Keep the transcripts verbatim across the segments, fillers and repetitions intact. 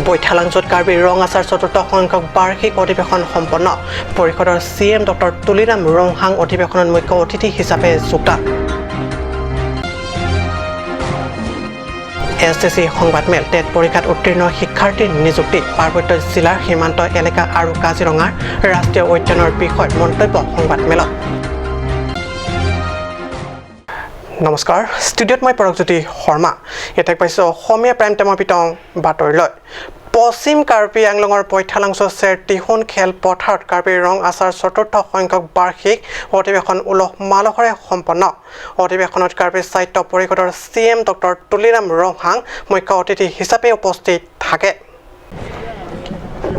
বৈঠালাংচুত কাৰ্বি ৰং আছাৰ চতুৰ্থ সংখ্যক বাৰ্ষিক অধিৱেশন সম্পন্ন। পৰিষদৰ চি ই এম ডক্টৰ তুলিৰাম ৰংহাং অধিৱেশনত মুখ্য অতিথি হিচাপে যোগদান। এছ ডি চি সংবাদমেল। টেট পৰীক্ষাত উত্তীৰ্ণ শিক্ষাৰ্থীৰ নিযুক্তি, পাৰ্বত্য জিলাৰ সীমান্ত এলেকা আৰু কাজিৰঙাৰ ৰাষ্ট্ৰীয় উদ্যানৰ বিষয়ত মন্তব্য সংবাদমেলত। নমস্কাৰ, ষ্টুডিঅ'ত মই পৰকজ্যোতি শৰ্মা। এতিয়া পাইছো অসমীয়া প্ৰাইম টাইমৰ পিতং বাতৰিলৈ। পশ্চিম কাৰ্বি আংলঙৰ বৈঠালাংচু চেৰ টিহুন খেলপথাৰত কাৰ্বি ৰং আছাৰ চতুৰ্থ সংখ্যক বাৰ্ষিক অধিৱেশন উলহ মালহেৰে সম্পন্ন। অধিৱেশনত কাৰ্বি সাহিত্য পৰিষদৰ চি ই এম ডক্টৰ তুলিৰাম ৰংহাং মুখ্য অতিথি হিচাপে উপস্থিত থাকে।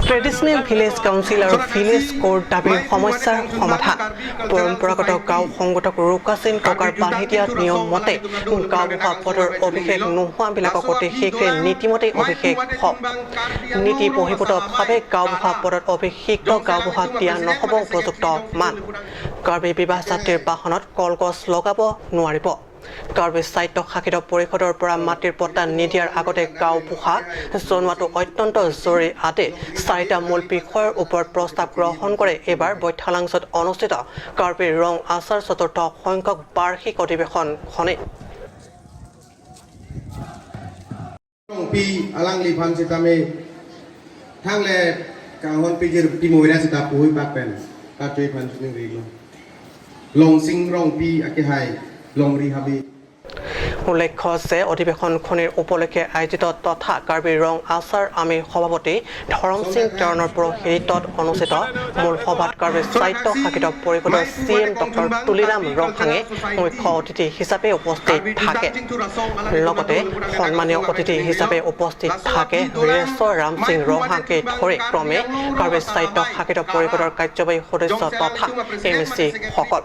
ট্ৰেডিশ্যনেল ভিলেজ কাউন্সিল আৰু ভিলেজ কোড দাবীৰ সমস্যাৰ সমাধান। পৰম্পৰাগত গাঁও সংগঠক ৰুকাচিন ককাৰ বান্ধি দিয়া নিয়ম মতে গাঁওবুঢ়া পদৰ অভিষেক নোহোৱাবিলাকক অতি শীঘ্ৰে নীতিমতে অভিষেক হওক। নীতি বহিৰ্ভূতভাৱে গাঁওবুঢ়া পদত অভিষিক্ত গাঁওবুঢ়াক দিয়া নহ'ব উপযুক্ত মান। কাৰ্বি বিবাহ জাতিৰ বাহনত কলগছ লগাব নোৱাৰিব। কাৰ্বি স্বায়ত্তশাসিত পৰিষদৰ পৰা মাটিৰ পট্টা নিদিয়াৰ আগতে গাঁওবুঢ়াক জনোৱাটো অত্যন্ত জৰুৰী আদি চাৰিটা মূল বিষয়ৰ ওপৰত প্ৰস্তাৱ গ্ৰহণ কৰে এইবাৰ বৈঠালাংচুত অনুষ্ঠিত কাৰ্বি ৰং আছাৰ চতুৰ্থ সংখ্যক বাৰ্ষিক অধিৱেশনখনে। Rongpi alangliphan sitame thangle kanghon pijir timoira sita puhui pak pen kachui phan chuning rilo. Longsing Rongpi akehai longri habe. উল্লেখ্য যে অধিৱেশনখনিৰ উপলক্ষে আয়োজিত তথা কাৰ্বি ৰং আছাৰ আমিৰ সভাপতি ধৰম সিং তেৰণৰ পুৰোহিত্যত অনুষ্ঠিত মূল সভাত কাৰ্বি স্বায়ত্তশাসিত পৰিষদৰ চি ই এম ডক্টৰ তুলিৰাম ৰংহাঙে মুখ্য অতিথি হিচাপে উপস্থিত থাকে। লগতে সন্মানীয় অতিথি হিচাপে উপস্থিত থাকে হৃৰেশ্বৰ ৰাম সিং ৰংহাংকে ধৰি ক্ৰমে কাৰ্বি স্বায়ত্তশাসিত পৰিষদৰ কাৰ্যবাহী সদস্য তথা এম এ চিসকল।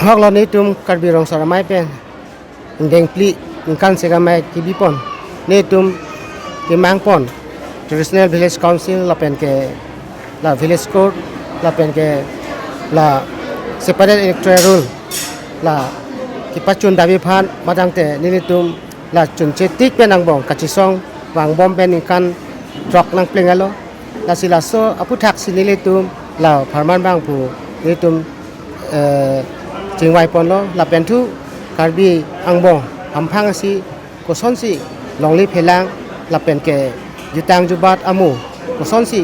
Hoklo netum Karbi Rong Asaramai pen ingdeng phli ingkan segamai kibipon netum kimangpon traditional village council lapen ke la village court lapen ke la separate electoral roll la kipachun dabi aphan matangte nelitum la chunche tik pen angbong kachisong vangbom pen ingkan throk nangplenglo. Lasi laso aputhaksi nelitum la pharman abang pu nelitum, eh, chingvaiponlo lapen thu Karbi angbong hamphang asi kosonsi longle phelang lapen ke jutang jubat amu kosonsi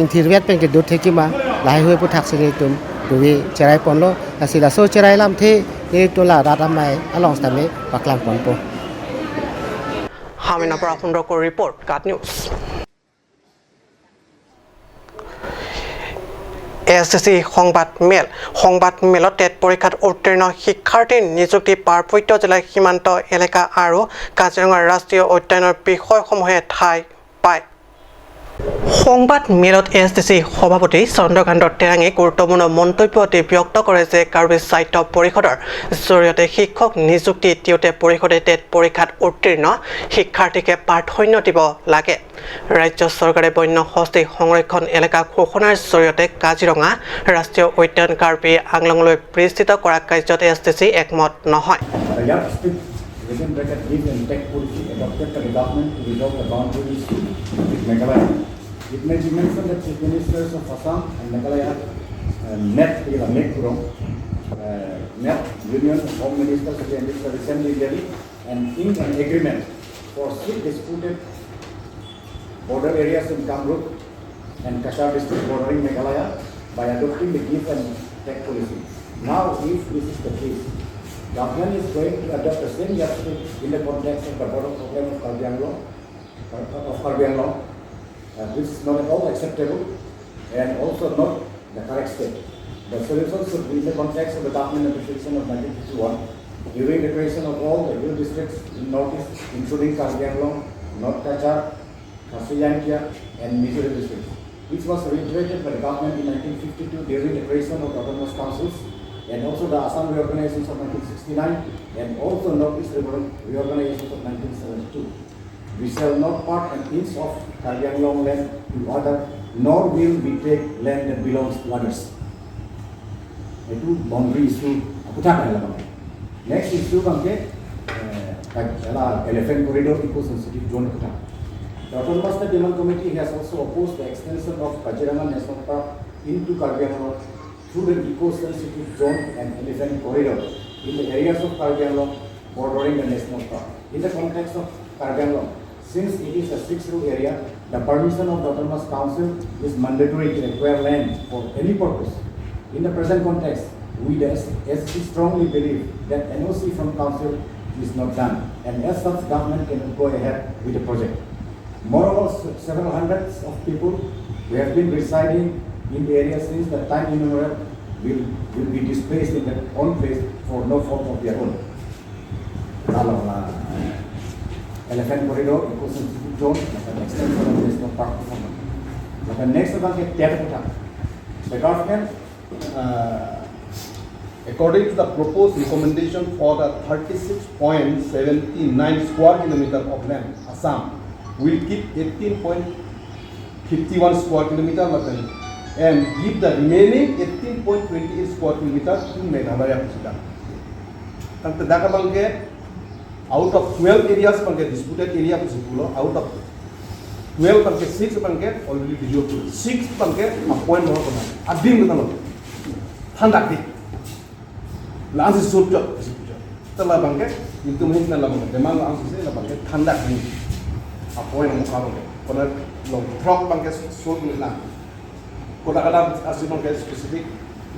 ingthirvet pen kedo thekima lahai hui aputhaksi nelitum duve cheraiponlo. Lasi laso cherai lamthe nelitum la rat amei along sitame paklangponpo. Hamina para Hundroko report, GAT News. S D C সংবাদমেল। সংবাদমেলত টেট পৰীক্ষাত উত্তীৰ্ণ শিক্ষাৰ্থীৰ নিযুক্তি পাৰ্বত্য জিলাৰ সীমান্ত এলেকা আৰু কাজিৰঙাৰ ৰাষ্ট্ৰীয় উদ্যানৰ বিষয়সমূহে ঠাই পায়। সংবাদমেলত এছ ডি চি সভাপতি চন্দ্ৰকান্ত তেৰাঙে গুৰুত্বপূৰ্ণ মন্তব্য দি ব্যক্ত কৰে যে কাৰ্বি স্বায়ত্ত পৰিষদৰ জৰিয়তে শিক্ষক নিযুক্তি দিওঁতে পৰিষদে টেট পৰীক্ষাত উত্তীৰ্ণ শিক্ষাৰ্থীকে প্ৰাধান্য দিব লাগে। ৰাজ্য চৰকাৰে বন্য হস্তী সংৰক্ষণ এলেকা ঘোষণাৰ জৰিয়তে কাজিৰঙা ৰাষ্ট্ৰীয় উদ্যান কাৰ্বি আংলঙলৈ বিস্তৃত কৰা কাৰ্যত এছ ডি চি একমত নহয়। The yardstick, within bracket, give and take policy adopted by the government to resolve the boundary issue with Meghalaya. It may be mentioned that Chief Ministers of Assam and Meghalaya, uh, met, uh, met, uh, met Union Home Minister Shri Amit Shah recently in Delhi and inked an agreement for sea disputed border areas in Kamrup and Cachar district bordering Meghalaya by adopting the give and take policy. Now, if this is the case, government is going to adopt the same yardstick in the context of the border problem of Karbi Anglong, of Karbi Anglong, uh, which is not at all acceptable and also not the correct step. The solution should be in the context of the government negotiation of nineteen fifty-one, during the creation of all the hill districts in Northeast, including Karbi Anglong, North Cachar, Khasi Jaiñtia, and Mizo districts, which was reiterated by the government in nineteen fifty-two during the creation of autonomous councils, and also the Assam reorganizations of nineteen sixty-nine, and also Northeast reorganizations of nineteen seventy-two. We shall not part an inch of Karbi Anglong land to other, nor will we take land that belongs to others. Itu boundary issue aphuthak alam. Next issue abangke, eh, kak-, ela elephant corridor eco sensitive zone aphuthak. The Autonomous State Demand Committee has also opposed the extension of Kaziranga National Park into Karbi Anglong through the eco-sensitive zone and elephant corridor in the areas of Karbi Anglong bordering the national park. In the context of Karbi Anglong, since it is a six rule area, the permission of the Autonomous Council is mandatory to acquire land for any purpose. In the present context, we, the S- ST, strongly believe that N O C from council is not done, and as such, government cannot go ahead with the project. Moreover, se- several hundreds of people who have been residing in the area since the time immemorial will, will be displaced in their own place for no fault of their own. Lalu, uh, elephant corridor, eco-sensitive zone, lapen extension of national park. Lapen next abang ke tiar kota. The government, uh, according to the proposed recommendation for the thirty-six point seven nine square kilometer of land, Assam will keep eighteen point fifty-one square kilometer lapen and give the remaining eighteen point twenty-eight square kilometer to Meghalaya, pusi ta. Tangte dak abang ke out of twelve areas abang ke disputed area pusi pulo, out of twelve abang ke six abang ke already de jure pulo, six abang ke appoint mo kona, adim kena lo, thandak di. La-an si sut jok, si sut jok. Te labang ke, itum hin na labang ke, demand la-an si se labang ke thandak ni. Appoint mo kona ke. Kona long throk abang ke sut ni lang. Kota kota asi abang ke specific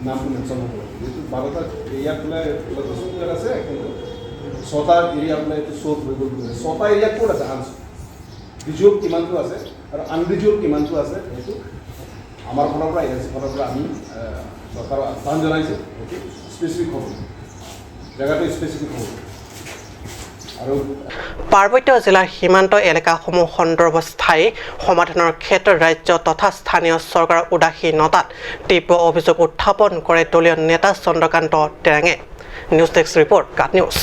নাম mention hobo. Jihetu বারোটা area pula, pula to sut jok ase, kintu sota area pula itu sut hobo. Sota area kota ase, answer. Resolve কিমানটো আছে আৰু আনৰিজলভ কিমানটো আছে, সেইটো আমাৰ ফালৰ পৰা, এ এন চি ফালৰ পৰা আমি, এ, চৰকাৰক আহ্বান জনাইছোঁ, সেইটো স্পেচিফিক হ'ব, জেগাটো স্পেচিফিক হ'ব। আৰু পাৰ্বত্য জিলাৰ সীমান্ত এলেকাসমূহ সন্দৰ্ভত স্থায়ী সমাধানৰ ক্ষেত্ৰত ৰাজ্য তথা স্থানীয় চৰকাৰৰ উদাসীনতাত তীব্ৰ অভিযোগ উত্থাপন কৰে দলীয় নেতা চন্দ্ৰকান্ত তেৰাঙে। নিউজ ডেস্ক ৰিপৰ্ট, কাট নিউজ।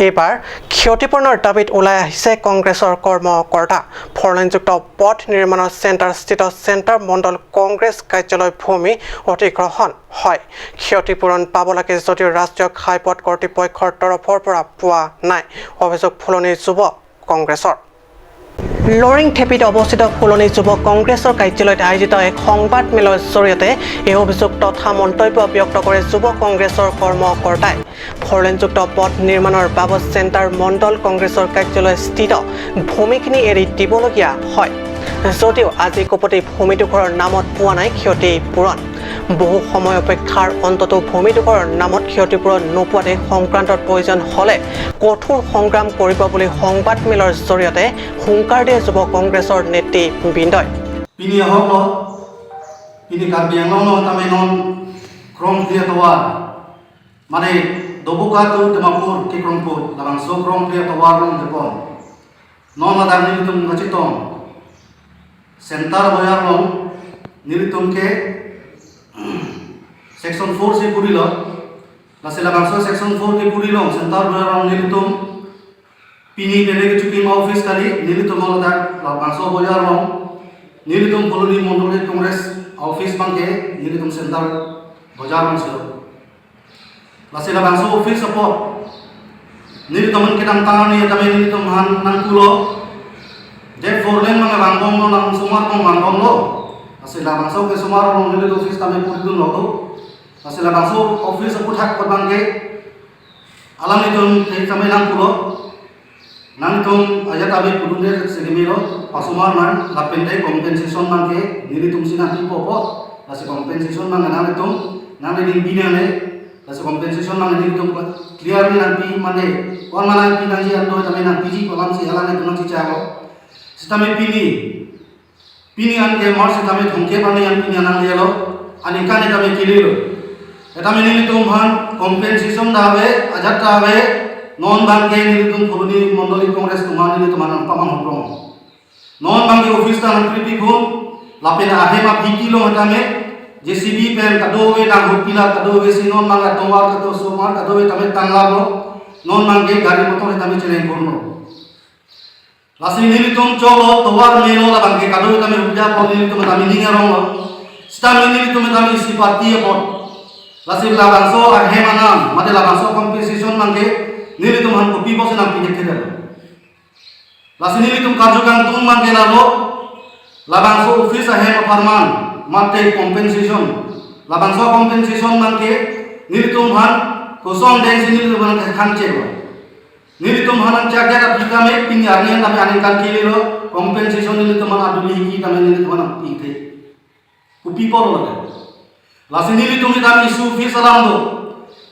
এইবাৰ ক্ষতিপূৰণৰ দাবীত ওলাই আহিছে কংগ্ৰেছৰ কৰ্মকৰ্তা। ফ'ৰলেনযুক্ত পথ নিৰ্মাণৰ চেণ্টাৰস্থিত চেণ্টাৰ মণ্ডল কংগ্ৰেছ কাৰ্যালয় ভূমি অধিগ্ৰহণ হয়। ক্ষতিপূৰণ পাব লাগে যদিও ৰাষ্ট্ৰীয় ঘাইপথ কৰ্তৃপক্ষৰ তৰফৰ পৰা পোৱা নাই। অভিযোগ ফুলনি যুৱ কংগ্ৰেছৰ। লৰিংথেপীত অৱস্থিত ফুলনি যুৱ কংগ্ৰেছৰ কাৰ্যালয়ত আয়োজিত এক সংবাদমেলৰ জৰিয়তে এই অভিযোগ তথা মন্তব্য ব্যক্ত কৰে যুৱ কংগ্ৰেছৰ কৰ্মকৰ্তাই। ফ'ৰলেনযুক্ত পথ নিৰ্মাণৰ বাবদ চেণ্টাৰ মণ্ডল কংগ্ৰেছৰ কাৰ্যালয়স্থিত ভূমিখিনি এৰি দিবলগীয়া হয় যদিও আজি কোপতি ভূমিডোখৰৰ নামত পোৱা নাই ক্ষতিপূৰণ। বহু সময় অপেক্ষাৰ অন্ততো ভূমিডোখৰৰ নামত ক্ষতিপূৰণ নোপোৱাত এই সংক্ৰান্তত প্ৰয়োজন হ'লে কঠোৰ সংগ্ৰাম কৰিব বুলি সংবাদমেলৰ জৰিয়তে হুংকাৰ দিয়ে যুৱ কংগ্ৰেছৰ নেতৃবৃন্দই। Pini ahok lo, pini Karbi Anglong along tame non krongphli atovar, mane Doboka to Dimapur kekrongpo labangso krongphli atovar along depon. Non ladak nelitum kachetong Center Bazar along nelitum ke Section four si puri lo. Lasi labangso Section four kepuri along Center Bazar along nelitum pini pele kechokim office kali, nelitum ladak labangso bazar along nelitum Phuloni Mondol Congress office abang ke nelitum Center Bazar along si lo. Lasi labangso office apot nelitum kedamtang arni tame nelitum aphan nangpulo, je four lane abang vangbomlo, langsomar abang vangbomlo. Lasi labangso kesomar along nelitum office tame puri dunlo do. Lasi labangso office aphuthak abang ke alanglitum tame nangpulo. Nangtum ajat abi pudunde segimelo pasomar nang, lapen de compensation abang ke nelitum si nangpipo apot, lasi compensation abang nangtum nangli ning binane, lasi compensation abang nelitum clearly nangpi mane, kon ma nangpi nangji ando tame nangpiji pu alam si alanglitum nangchichalo. Sitame pini Pini an ke March tame thomkep arni an pini an nanglelo, aningkan tame kelelo. Tame nelitum aphan compensation ta ave, ajat ta ave, non abang ke nelitum Phuloni Mondol Congress atum aphan nelitum aphan nangpamang hoprong. Non abang ke office ta nangkrepi phun, lapen ahem aphi kilo tame, J C B pen kadokave nang hopila kadokave si non abang atovar kato somar kadokave tame tanglalo, non abang ke gari motor tame cheleng phunlo. Lasi nelitum cholo tovar melo labang ke kadokave tame huja apot nelitum tame ning aronglo. Sitame nelitum tame isi party apot. Lasi labangso ahem anam, mate labangso compensation abang ke Nelitum aphan kopi pusi nangpi thekthe. Lasi nelitum karju kangtung abang ke lalo, labangso office ahem apharman mate compensation. Labangso compensation abang ke nelitum aphan kosong dengsi nelitum aphan kangchelo. Nelitum aphan nangchak jat aphi tame pini arni tame aningkan kelelo, compensation nelitum aphan aduli hiki tame nelitum aphan nangpithe. Kopi apot lo. Lasi nelitum itam issue office alam do.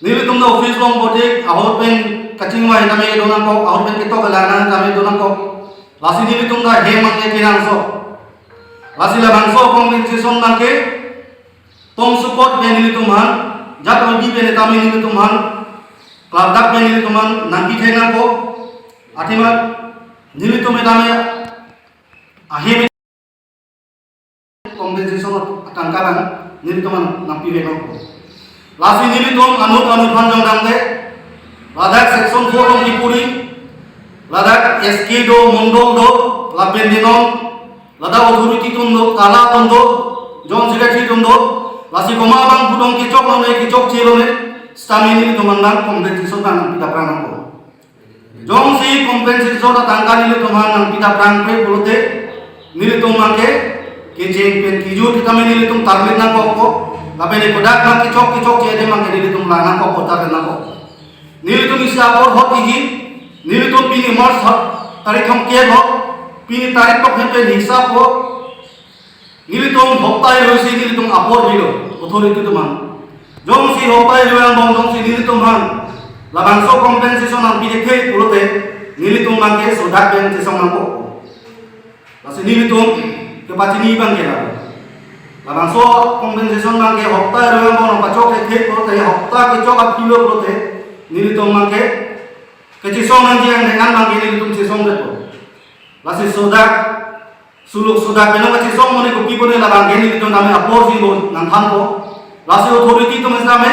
Nelitum ta office along bote ahut pen kachingvai tame do nangkok, ahut pen ketok kelang tame do nangkok. Lasi nelitum ta hem abang ke kenangsot. Lasi labangso compensation abang ke tong support pen nelitum aphan, jat odi pen tame nelitum aphan, klardak pen nelitum aphan nangpi thek nangkok. Athema nelitum tame ahem compensation atangka abang nelitum aphan nangpi vek nangkok. Lasi nelitum anut anut aphan jongdamde, ladak section four along kipuri, ladak S K do, mondol do, lapen denon, ladak authority atum do, kala atum do, joint secretary atum do, lasi komat abang pudong kechok lone, kechokche lone, sitame nelitum aphan compensation abang nangpi dapra nangkok. Jongsi compensation atangka nelitum aphan nangpi dapra nangpe pulote, nelitum abang ke kecheng pen kejut tame nelitum tarlip nangkokpo. Lapen kodak abang kechok kechokche adim abang ke nelitum lang nangkokpo, tarlip nangkokpo. Nelitum isi apor hot iji, nelitum pini March ha-, tarik thomkep lo, pini tarik thomkep pen hisap lo, nelitum hopta iroisi nelitum apor bilo, authority atum aphan. Jongsi hopta iroi angbong jongsi nelitum aphan labangso compensation nangpi thekthe pulote, nelitum abang ke sodak pen chesong nangkok. Lasi nelitum kepachini abang ke lalo. Labangso compensation abang ke hopta iroi angbong nangpachok thekthe pulote, hopta kechok aphi lo pulote, nelitum abang ke kechesong nangji angdeng abang ke nelitum chesongdetpo. Lasi sodak, suluk sodak pen kachesong mone kopi kone labang ke nelitum tame apor si lo nangthanpo. Lasi authority atum sitame,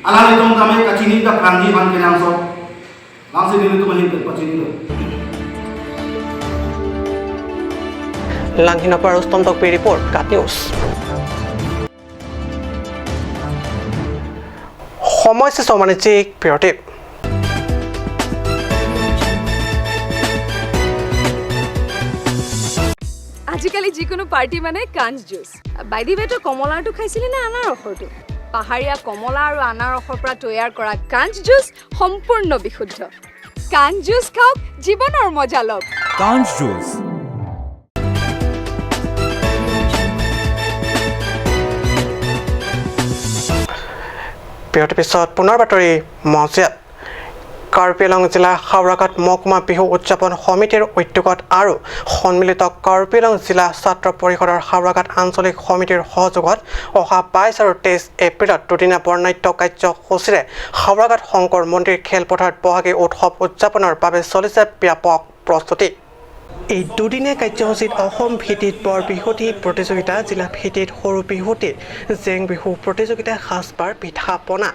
alanglitum tame kachini daprangji abang kenangsot. Lasi nelitum ahin kepachinilo. Langhinopar Rustom Tokbi report, KAT News. সময় শেষ মানে চেক পিয়টিপ। আজিকালি যিকোনো পাৰ্টি মানে কাঞ্চ জুচ। বাইদি বেটো কমলাটো খাইছিলে নে আনাৰসৰটো? পাহাৰীয়া কমলা আৰু আনাৰসৰ পৰা তৈয়াৰ কৰা কাঞ্চ জুচ সম্পূৰ্ণ বিশুদ্ধ। কাঞ্চ জুচ খাওক, জীৱনৰ মজা লওক। কাঞ্চ জুচ। বিৰতিৰ পিছত পুনৰ বাতৰি মজিয়াত। কাৰ্বি আংলং জিলা হাওৰাঘাট মহকুমা বিহু উদযাপন সমিতিৰ উদ্যোগত আৰু সন্মিলিত কাৰ্বি আংলং জিলা ছাত্ৰ পৰিষদৰ হাওৰাঘাট আঞ্চলিক সমিতিৰ সহযোগত অহা বাইছ আৰু তেইছ এপ্ৰিলত দুদিনীয়া বৰ্ণাঢ্য কাৰ্যসূচীৰে হাওৰাঘাট শংকৰ মন্দিৰ খেলপথাৰত বহাগী উৎসৱ উদযাপনৰ বাবে চলিছে ব্যাপক প্ৰস্তুতি। এই দুদিনীয়া কাৰ্যসূচীত অসম ভিত্তিত বৰ বিহুতি প্ৰতিযোগিতা, জিলা ভিত্তিত সৰু বিহুতি, জেং বিহু প্ৰতিযোগিতা, সাজপাৰ, পিঠা পনা,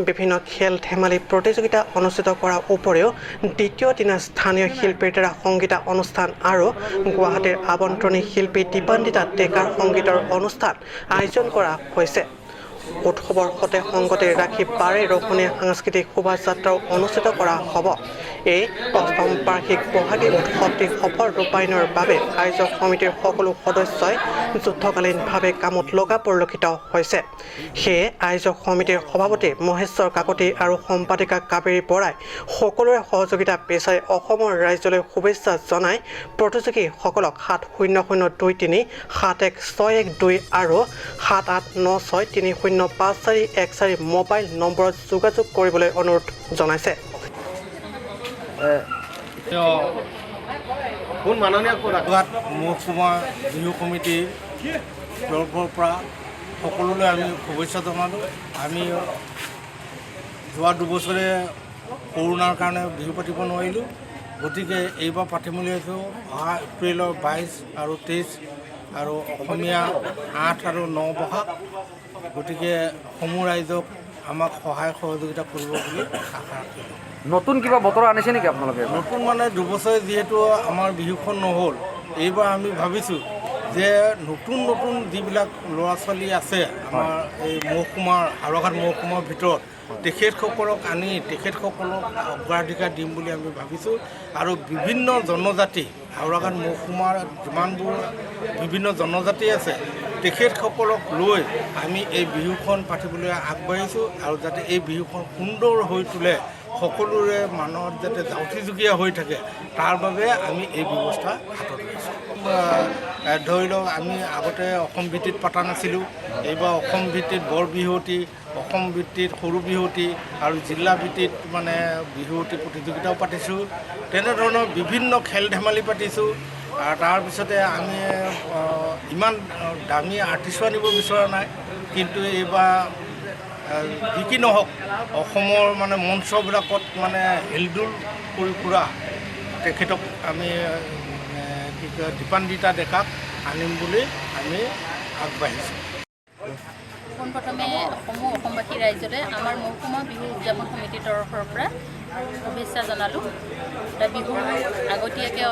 বিভিন্ন খেল ধেমালি প্ৰতিযোগিতা অনুষ্ঠিত কৰাৰ উপৰিও দ্বিতীয় দিনা স্থানীয় শিল্পীৰ দ্বাৰা সংগীতা অনুষ্ঠান আৰু গুৱাহাটীৰ আবন্তৰণী শিল্পী দীপান্বিতা ডেকাৰ সংগীতৰ অনুষ্ঠান আয়োজন কৰা হৈছে। উৎসৱৰ সৈতে সংগতি ৰাখি বাৰে ৰহণীয়া সাংস্কৃতিক শোভাযাত্ৰাও অনুষ্ঠিত কৰা হ'ব। এই অষ্টম বাৰ্ষিক বহাগী উৎসৱটি সফল ৰূপায়ণৰ বাবে আয়োজক সমিতিৰ সকলো সদস্যই যুদ্ধকালীনভাৱে কামত লগা পৰিলক্ষিত হৈছে। সেয়ে আয়োজক সমিতিৰ সভাপতি মহেশ্বৰ কাকতি আৰু সম্পাদিকা কাবেৰী বৰাই সকলোৰে সহযোগিতা বিচাৰি অসমৰ ৰাইজলৈ শুভেচ্ছা জনাই প্ৰতিযোগীসকলক সাত শূন্য শূন্য দুই তিনি সাত এক ছয় এক দুই আৰু সাত আঠ ন ছয় তিনি শূন্য পাঁচ চাৰি এক চাৰি মোবাইল নম্বৰত যোগাযোগ কৰিবলৈ অনুৰোধ জনাইছে। কোন মাননীয় কোন? যোৰহাট মহকুমা বিহু কমিটিৰ তৰফৰ পৰা সকলোলৈ আমি শুভেচ্ছা জনালোঁ। আমি যোৱা দুবছৰে কৰোণাৰ কাৰণে বিহু পাতিব নোৱাৰিলোঁ, গতিকে এইবাৰ পাতিম বুলি ভাবিছোঁ। অহা এপ্ৰিলৰ বাইছ আৰু তেইছ আৰু অসমীয়া আঠ আৰু ন বহাগ। গতিকে সমূহ ৰাইজক আমাক সহায় সহযোগিতা কৰিব বুলি আশা ৰাখিলোঁ। নতুন কিবা বতৰ আনিছে নেকি আপোনালোকে? নতুন মানে দুবছৰে যিহেতু আমাৰ বিহুখন নহ'ল, এইবাৰ আমি ভাবিছোঁ যে নতুন নতুন যিবিলাক ল'ৰা ছোৱালী আছে আমাৰ এই মহকুমাৰ, হাওৰাঘাট মহকুমাৰ ভিতৰত, তেখেতসকলক আনি তেখেতসকলক অগ্ৰাধিকাৰ দিম বুলি আমি ভাবিছোঁ। আৰু বিভিন্ন জনজাতি, হাওৰাঘাট মহকুমাৰ যিমানবোৰ বিভিন্ন জনজাতি আছে, তেখেতসকলক লৈ আমি এই বিহুখন পাতিবলৈ আগবাঢ়িছোঁ। আৰু যাতে এই বিহুখন সুন্দৰ হৈ তোলে, সকলোৰে মনত যাতে জাউতি যুগীয়া হৈ থাকে, তাৰ বাবে আমি এই ব্যৱস্থা হাতত লৈছোঁ। আহ, ধৰি লওক, আমি আগতে অসম ভিত্তিত পতা নাছিলোঁ, এইবাৰ অসম ভিত্তিত বৰ বিহুৱতী, অসম ভিত্তিত সৰু বিহুৱতী আৰু জিলা ভিত্তিত মানে বিহুৱতী প্ৰতিযোগিতাও পাতিছোঁ। তেনেধৰণৰ বিভিন্ন খেল ধেমালি পাতিছোঁ। আৰু তাৰপিছতে আমি, আহ, ইমান, আহ, দামী আৰ্টিষ্টো আনিব বিচৰা নাই, কিন্তু এইবাৰ, আহ, যি কি নহওক, অসমৰ মানে মঞ্চবিলাকত মানে হেলদোল কৰি ফুৰা তেখেতক আমি, আহ, কি কয়, দীপান্বিতা ডেকাক আনিম বুলি আমি আগবাঢ়িছোঁ। পোনপ্ৰথমে সমূহ অসমবাসী ৰাইজলৈ আমাৰ মহকুমা বিহু উদযাপন সমিতিৰ তৰফৰ পৰা শুভেচ্ছা জনালোঁ। এটা বিহুৰ আগতীয়াকৈ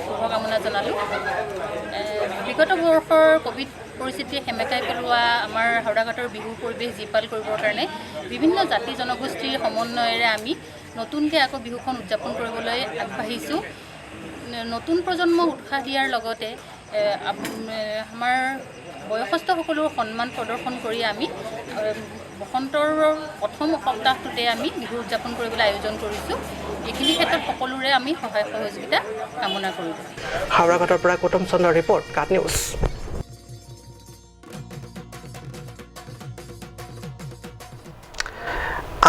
শুভকামনা জনালোঁ। এ, বিগত বৰ্ষৰ ক'ভিড পৰিস্থিতিয়ে সেমেকাই পেলোৱা আমাৰ হাওৰাঘাটৰ বিহুৰ পৰিৱেশ জীপাল কৰিবৰ কাৰণে বিভিন্ন জাতি জনগোষ্ঠীৰ সমন্বয়েৰে আমি নতুনকৈ আকৌ বিহুখন উদযাপন কৰিবলৈ আগবাঢ়িছোঁ। ন-, নতুন প্ৰজন্মক উৎসাহ দিয়াৰ লগতে, এ, আপ-, এ, আমাৰ বয়সস্থসকলৰ সন্মান প্ৰদৰ্শন কৰি আমি, এ, বসন্তৰ প্ৰথম সপ্তাহটোতে আমি বিহু উদযাপন কৰিবলৈ আয়োজন কৰিছোঁ। এইখিনি ক্ষেত্ৰত সকলোৰে আমি সহায় সহযোগিতা কামনা কৰিলোঁ। হাওৰাঘাটৰ পৰা গৌতম চন্দ্ৰৰ ৰিপৰ্ট, কাট নিউজ।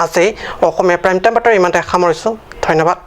আজি অসমীয়া প্ৰাইম টাইম বাতৰি ইমানতে সামৰিছোঁ। ধন্যবাদ।